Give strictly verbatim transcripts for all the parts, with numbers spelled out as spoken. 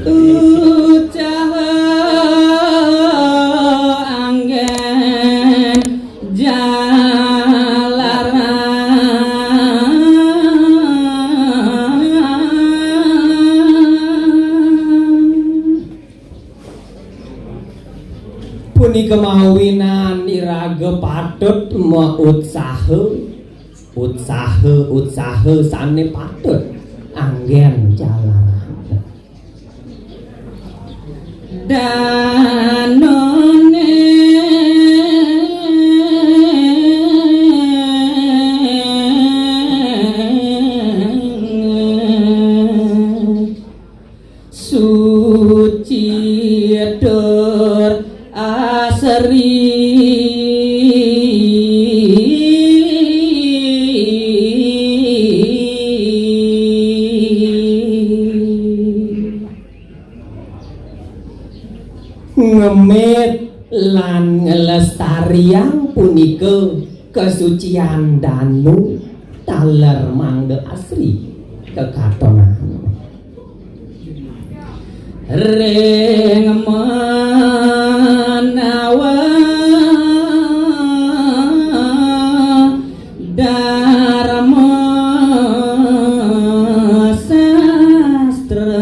Ucah anggén jalaran. Punika mawinan iraga patut mautsaha, utsaha, utsaha sané patut anggén jalaran. Danuné suci tur asri. Ngemit lan nglestariang punika kasucian danu taler mangda asri kekatonan. Ring menawa Dharma sastra.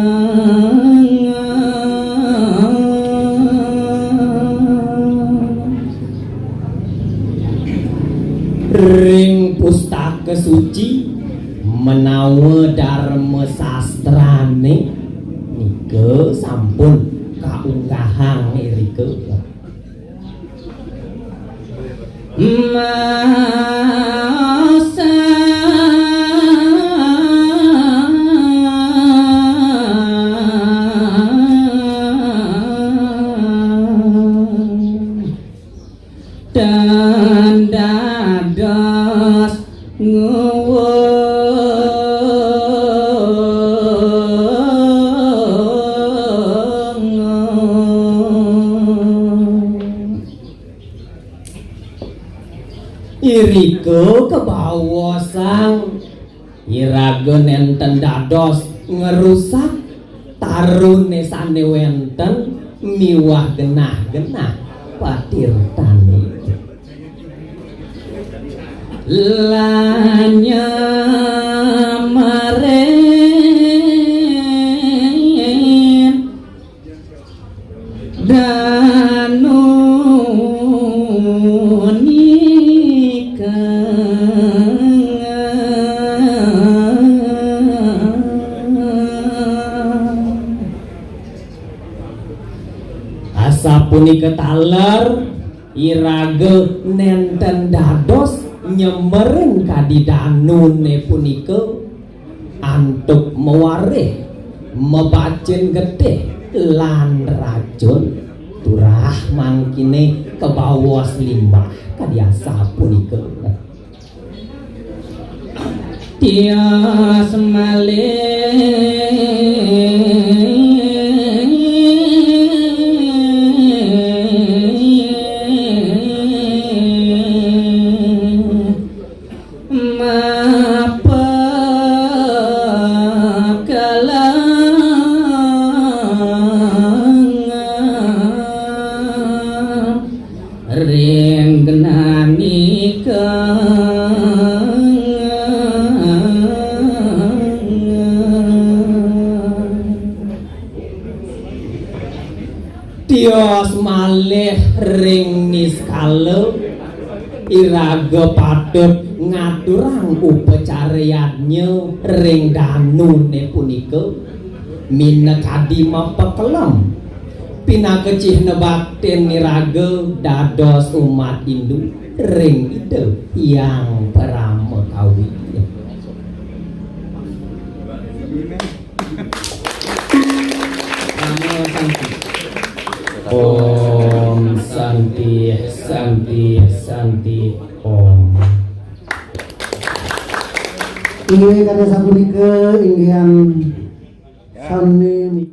Ring pustaka suci menawa dharma sastrane nika sampun kaunggahang irika. Masa dan dados nguwung. Irika kabaosang iraga nenten dados ngrusak tarune sane wenten miwah genah-genah patirtane. Lan nyamaren danu nika. Asapunika taler iraga nenten dados nyemeren kadi danune punika antuk mawarih, mabacin getih lan racun, turah mangkine kabaos limbah kadi asapunika. Tios malih mapakelangan ring genanika. Tios malih ring niskala iraga patut ngaturang upacara yadnya ring danune punika, minakadi mapakelem pinaka cihna baktin iraga dados umat Hindu ring Ida Hyang Parama Kawi. Om Santi, Santi, Santi, Om. Inggih kata sapunika, inggih sami